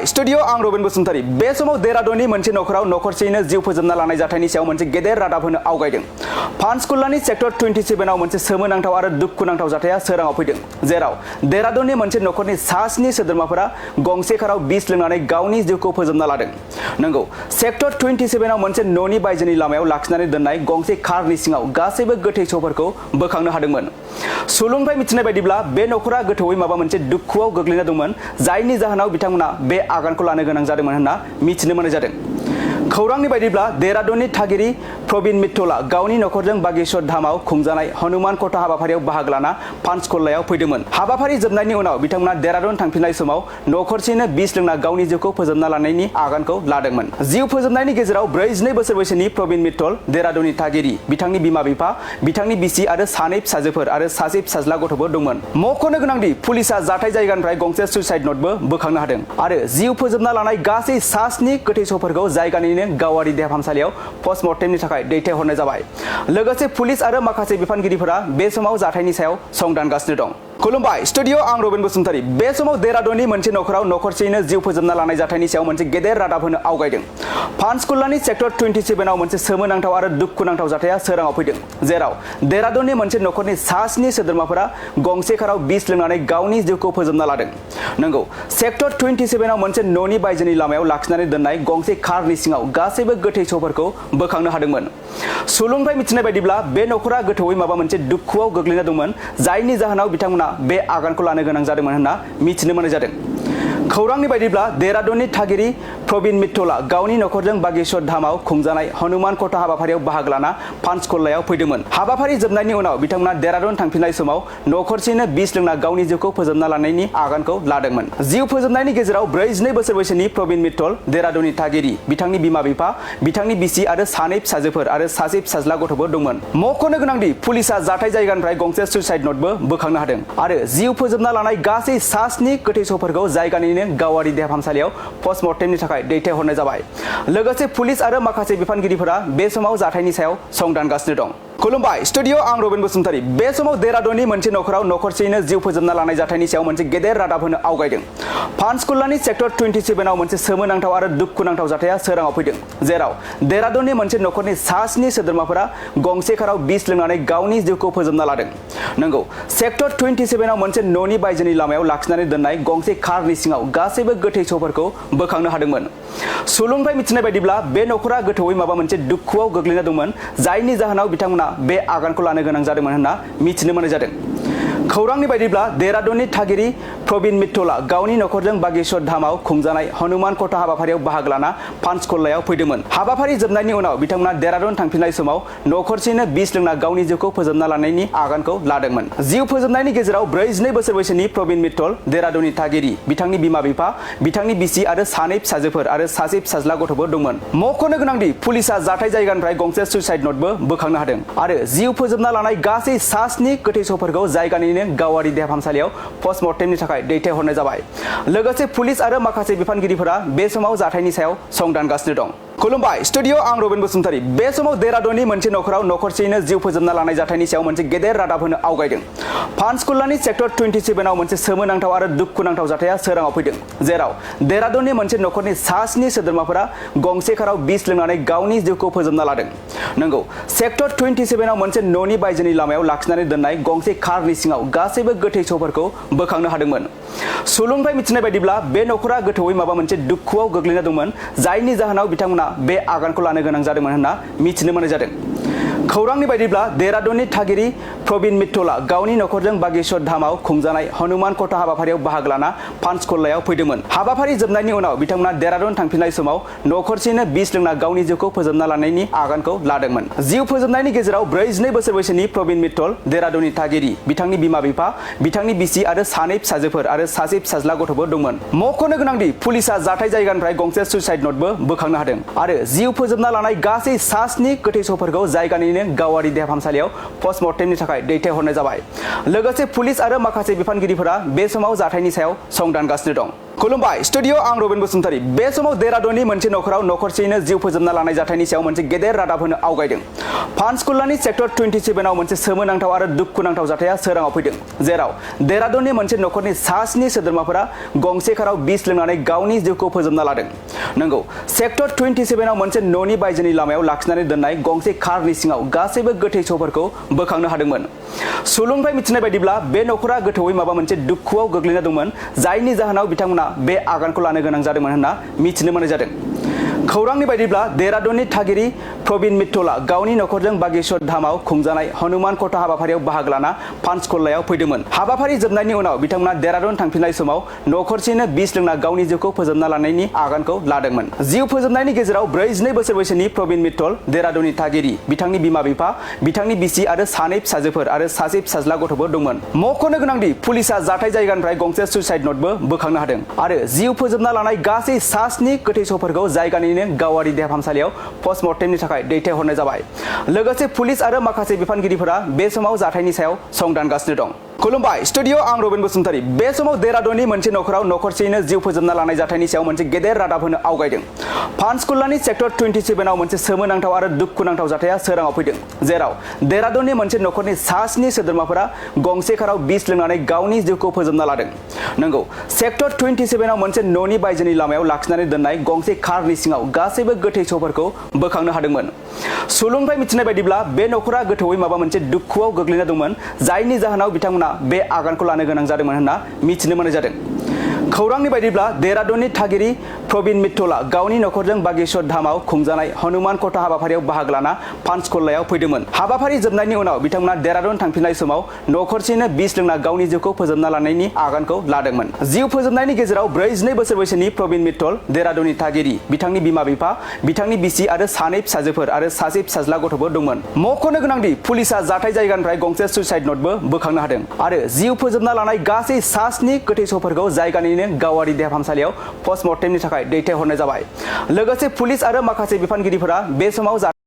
Studio आं Robin Basumatary बे समाव देरादुननि मोनसे नखराव नखरसेयैनो जिउ फोजोबना लानाय जाथायनि सायाव मोनसे गेदेर रादाब होनो आवगायदों। पांचकुलानि सेक्टर 27 आव मोनसे सोमोनांथाव आरो दुखुनांथाव जाथाया सोराङाव फैदों, जेराव देरादुननि मोनसे नखरनि सा 7 सोद्रोमाफोरा गंसे काराव बिस लोंनानै गावनि जिउखौ फोजोबना लादों। नंगौ, सेक्टर 27 आव मोनसे न'नि बायजोनि लामायाव लाखिनानै दोननाय गंसे कारनि सिङाव गासैबो गोथै शवफोरखौ बोखांनो हादोंमोन। सुलुंनिफ्राय मिथिनाय बायदिब्ला बे नखरा गोथौवै माबा मोनसे दुखुआव गोग्लैना दंमोन, जायनि जाहोनाव बिथांमोना बे आगानखौ लानो गोनां जादोंमोन होनना मिथिनो मोननाय जादों। खौरांनि बायदिब्ला देरादुननि थागिरि प्रवीण मित्तला गावनि नखरजों बागेश्वर धामाव खुंजानाय हनुमान कथा हाबाफारियाव बाहागो लाना पांचकुलायाव फैदोंमोन। हाबाफारि जोबनायनि उनाव बिथांमोना देरादुन थांफिननाय समाव नखरसेयैनो बिस लोंना गावनि जिउखौ फोजोबना लानायनि आगानखौ लादोंमोन। जिउ फोजोबनायनि गेजेराव 42 बोसोर बैसोनि प्रवीण मित्तल, देरादुननि थागिरि, बिथांनि बिमा-बिफा, बिथांनि बिसि आरो सानै फिसाजोफोर आरो सासे फिसाज्ला गथ'फोर दंमोन। मख'नो गोनांदि पुलिसआ जाथाय जायगानिफ्राय गंसे सुइसाइड नटबो बोखांनो हादों आरो जिउ फोजोबना लानाय गासै सा 7 गोथै शवफोरखौ जायगानिनो गावारि देहा फाहामसालियाव पस्टमर्टेमनि थाखाय दैथायहरनाय जाबाय। लोगोसे पुलिस आरो माखासे बिफानगिरिफोरा बे समाव जाथायनि सायाव संदानगासिनो दं। खुलुमबाय, स्टुडियो आं रबिन बसुमतारी बे समाव देरादुननि मोनसे नखराव नखरसेयैनो जिउ फोजोबना लानाय जाथायनि सायाव मोनसे गेदेर रादाब होनो आवगायदों। पांचकुलानि सेक्टर 27 आव मोनसे सोमोनांथाव आरो दुखुनांथाव जाथाया सोराङाव फैदों, जेराव देरादुननि मोनसे नखरनि सा 7 सोद्रोमाफोरा गंसे काराव बिस लोंनानै गावनि जिउखौ फोजोबना लादों। नंगौ, सेक्टर 27 आव मोनसे न'नि बायजोनि लामायाव लाखिनानै दोननाय गंसे कारनि सिङाव गासैबो गोथै शवफोरखौ बोखांनो हादोंमोन। सुलुंनिफ्राय मिथिनाय बायदिब्ला बे नखरा गोथौवै माबा मोनसे दुखुआव गोग्लैना दंमोन, जायनि जाहोनाव बिथांमोना बे आगानखौ लानो गोनां जादोंमोन होनना मिथिनो मोननाय जादों। खौरांनि बायदिब्ला देरादुननि थागिरि प्रवीण मित्तला गावनि नखरजों बागेश्वर धामाव खुंजानाय हनुमान कथा हाबाफारियाव बाहागो लाना पांचकुलायाव फैदोंमोन। हाबाफारि जोबनायनि उनाव बिथांमोना देरादुन थांफिननाय समाव नखरसेयैनो बिस लोंना गावनि जिउखौ फोजोबना लानायनि आगानखौ लादोंमोन। जिउ फोजोबनायनि गेजेराव 42 बोसोर बैसोनि प्रवीण मित्तल, देरादुननि थागिरि, बिथांनि बिमा-बिफा, बिथांनि बिसि आरो सानै फिसाजोफोर आरो सासे फिसाज्ला गथ'फोर दंमोन। मख'नो गोनांदि पुलिसआ जाथाय जायगानिफ्राय गंसे सुइसाइड नटबो बोखांनो हादों आरो जिउ फोजोबना लानाय गासै सा 7 गोथै शवफोरखौ जायगानिनो गावारि देहा फाहामसालियाव पस्टमर्टेमनि थाखाय दैथायहरनाय जाबाय। लोगोसे पुलिस आरो माखासे बिफानगिरिफोरा बे समाव जाथायनि सायाव संदानगासिनो दं। खुलुमबाय, स्टुडियो आं रबिन बसुमतारी बे समाव देरादुननि मोनसे नखराव नखरसेयैनो जिउ फोजोबना लानाय जाथायनि सायाव मोनसे गेदेर रादाब होनो आवगायदों। पांचकुलानि सेक्टर 27 आव मोनसे सोमोनांथाव आरो दुखुनांथाव जाथाया सोराङाव फैदों, जेराव देरादुननि मोनसे नखरनि सा 7 सोद्रोमाफोरा गंसे काराव बिस लोंनानै गावनि जिउखौ फोजोबना लादों। नंगौ, सेक्टर 27 आव मोनसे न'नि बायजोनि लामायाव लाखिनानै दोननाय गंसे कारनि सिङाव गासैबो गोथै शवफोरखौ बोखांनो हादोंमोन। सुलुंनिफ्राय मिथिनाय बायदिब्ला बे नखरा गोथौवै माबा मोनसे दुखुआव गोग्लैना दंमोन, जायनि जाहोनाव बिथांमोना बे आगानखौ लानो गोनां जादोंमोन होनना मिथिनो मोननाय जादों। खौरांनि बायदिब्ला देरादुननि थागिरि प्रवीण मित्तला गावनि नखरजों बागेश्वर धामाव खुंजानाय हनुमान कथा हाबाफारियाव बाहागो लाना पांचकुलायाव फैदोंमोन। हाबाफारि जोबनायनि उनाव बिथांमोना देरादुन थांफिननाय समाव नखरसेयैनो बिस लोंना गावनि जिउखौ फोजोबना लानायनि आगानखौ लादोंमोन। जिउ फोजोबनायनि गेजेराव 42 बोसोर बैसोनि प्रवीण मित्तल, देरादुननि थागिरि, बिथांनि बिमा-बिफा, बिथांनि बिसि आरो सानै फिसाजोफोर आरो सासे फिसाज्ला गथ'फोर दंमोन। मख'नो गोनांदि पुलिसआ जाथाय जायगानिफ्राय गंसे सुइसाइड नटबो बोखांनो हादों आरो जिउ फोजोबना लानाय गासै सा 7 गोथै शवफोरखौ जायगानिनो गावारि देहा फाहामसालियाव पस्टमर्टेमनि थाखाय दैथायहरनाय जाबाय। लोगोसे पुलिस आरो माखासे बिफानगिरिफोरा बे समाव जाथायनि सायाव संदानगासिनो दं। खुलुमबाय, स्टुडियो आं रबिन बसुमतारी बे समाव देरादुननि मोनसे नखराव नखरसेयैनो जिउ फोजोबना लानाय जाथायनि सायाव मोनसे गेदेर रादाब होनो आवगायदों। पांचकुलानि सेक्टर 27 आव मोनसे सोमोनांथाव आरो दुखुनांथाव जाथाया सोराङाव फैदों, जेराव देरादुननि मोनसे नखरनि सा 7 सोद्रोमाफोरा गंसे काराव बिस लोंनानै गावनि जिउखौ फोजोबना लादों। नंगौ, सेक्टर 27 आव मोनसे न'नि बायजोनि लामायाव लाखिनानै दोननाय गंसे कारनि सिङाव गासैबो गोथै शवफोरखौ बोखांनो हादोंमोन। सुलुंनिफ्राय मिथिनाय बायदिब्ला बे नखरा गोथौवै माबा मोनसे दुखुआव गोग्लैना दंमोन, जायनि जाहोनाव बिथांमोना बे आगानखौ लानो गोनां जादोंमोन होनना मिथिनो मोननाय जादों। खौरांनि बायदिब्ला देरादुननि थागिरि प्रवीण मित्तला गावनि नखरजों बागेश्वर धामाव खुंजानाय हनुमान कथा हाबाफारियाव बाहागो लाना पांचकुलायाव फैदोंमोन। हाबाफारि जोबनायनि उनाव बिथांमोना देरादुन थांफिननाय समाव नखरसेयैनो बिस लोंना गावनि जिउखौ फोजोबना लानायनि आगानखौ लादोंमोन। जिउ फोजोबनायनि गेजेराव 42 बोसोर बैसोनि प्रवीण मित्तल, देरादुननि थागिरि, बिथांनि बिमा-बिफा, बिथांनि बिसि आरो सानै फिसाजोफोर आरो सासे फिसाज्ला गथ'फोर दंमोन। मख'नो गोनांदि पुलिसआ जाथाय जायगानिफ्राय गंसे सुइसाइड नटबो बोखांनो हादों आरो जिउ फोजोबना लानाय गासै सा 7 गोथै शवफोरखौ जायगानिनो गावारि देहा फाहामसालियाव पस्टमर्टेमनि थाखाय दैथायहरनाय जाबाय। लोगोसे पुलिस आरो माखासे बिफानगिरिफोरा बे समाव जाथायनि सायाव संदानगासिनो दं। खुलुमबाय स्टुडिअ आं रबिन बसुमतारी बे समाव देरादुननि मोनसे नखराव नखरसेयैनो जिउ फोजोबना लानाय जाथायनि सायाव मोनसे गेदेर रादाब होनो आवगायदों। पांचकुलानि सेक्टर 27 आव मोनसे सोमोनांथाव आरो दुखुनांथाव जाथाया सोराङाव फैदों, जेराव देरादुननि मोनसे नखरनि सास्नि सोद्रोमाफोरा गंसे काराव बिस लोंनानै गावनि जिउखौ फोजोबना लादों। नंगौ, सेक्टर 27 आव मोनसे न'नि बायजोनि लामायाव लाखिनानै दोननाय गंसे कारनि सिङाव गासैबो गोथै शवफोरखौ बोखांनो हादोंमोन। सुलुंनिफ्राय मिथिनाय बायदिब्ला बे नखरा गोथौवै माबा मोनसे दुखुआव गोग्लैना दंमोन, जायनि जाहोनाव बिथांमोना बे आगानखौ लानो गोनां जादोंमोन होनना मिथिनो मोननाय जादों। खौरांनि बायदिब्ला देरादुननि थागिरि प्रवीण मित्तला गावनि नखरजों बागेश्वर धामाव खुंजानाय हनुमान कथा हाबाफारियाव बाहागो लाना पांचकुलायाव फैदोंमोन। हाबाफारि जोबनायनि उनाव बिथांमोना देरादुन थांफिननाय समाव नखरसेयैनो बिस लोंना गावनि जिउखौ फोजोबना लानायनि आगानखौ लादोंमोन। जिउ फोजोबनायनि गेजेराव 42 बोसोर बैसोनि प्रवीण मित्तल, देरादुननि थागिरि, बिथांनि बिमा-बिफा, बिथांनि बिसि आरो सानै फिसाजोफोर आरो सासे फिसाज्ला गथ'फोर दंमोन। मख'नो गोनांदि पुलिसआ जाथाय जायगानिफ्राय गंसे सुइसाइड नटबो बोखांनो हादों आरो जिउ फोजोबना लानाय गासै सास्नि गोथै शवफोरखौ जायगानिनो गावारि देहा फाहामसालियाव पस्टमर्टेमनि थाखाय दैथायहरनाय जाबाय। लोगोसे पुलिस आरो माखासे बिफानगिरिफोरा बे समाव जाथायनि सायाव संदानगासिनो दं। खुलुमबाय स्टुडिअ आं रबिन बसुमतारी बे समाव देरादुननि मोनसे नखराव नखरसेयैनो जिउ फोजोबना लानाय जाथायनि सायाव मोनसे गेदेर रादाब होनो आवगायदों। पांचकुलानि सेक्टर 27 आव मोनसे सोमोनांथाव आरो दुखुनांथाव जाथाया सोराङाव फैदों, जेराव देरादुननि मोनसे नखरनि सास्नि सोद्रोमाफोरा गंसे काराव बिस लोंनानै गावनि जिउखौ फोजोबना लादों। नंगौ, सेक्टर 27 आव मोनसे न'नि बायजोनि लामायाव लाखिनानै दोननाय गंसे कारनि सिङाव गासैबो गोथै शवफोरखौ बोखांनो हादोंमोन। सुलुंनिफ्राय मिथिनाय बायदिब्ला बे नखरा गोथौवै माबा मोनसे दुखुआव गोग्लैना दंमोन, जायनि जाहोनाव बिथांमोना बे आगानखौ लानो गोनां जादोंमोन होनना मिथिनो मोननाय जादों। खौरांनि बायदिब्ला देरादुननि थागिरि प्रवीण मित्तला गावनि नखरजों बागेश्वर धामाव खुंजानाय हनुमान कथा हाबाफारियाव बाहागो लाना पांचकुलायाव फैदोंमोन। हाबाफारि जोबनायनि उनाव बिथांमोना देरादुन थांफिननाय समाव नखरसेयैनो बिस लोंना गावनि जिउखौ फोजोबना लानायनि आगानखौ लादोंमोन। जिउ फोजोबनायनि गेजेराव 42 बोसोर बैसोनि प्रवीण मित्तल, देरादुननि थागिरि, बिथांनि बिमा-बिफा, बिथांनि बिसि आरो सानै फिसाजोफोर आरो सासे फिसाज्ला गथ'फोर दंमोन। मख'नो गोनांदि पुलिसआ जाथाय जायगानिफ्राय गंसे सुइसाइड नटबो बोखांनो हादों आरो जिउ फोजोबना लानाय गासै सास्नि गोथै शवफोरखौ जायगानिनो गावारि देहा फाहामसालियाव पस्टमर्टेमनि थाखाय दैथायहरनाय जाबाय। लोगोसे पुलिस आरो माखासे बिफानगिरिफोरा बे समाव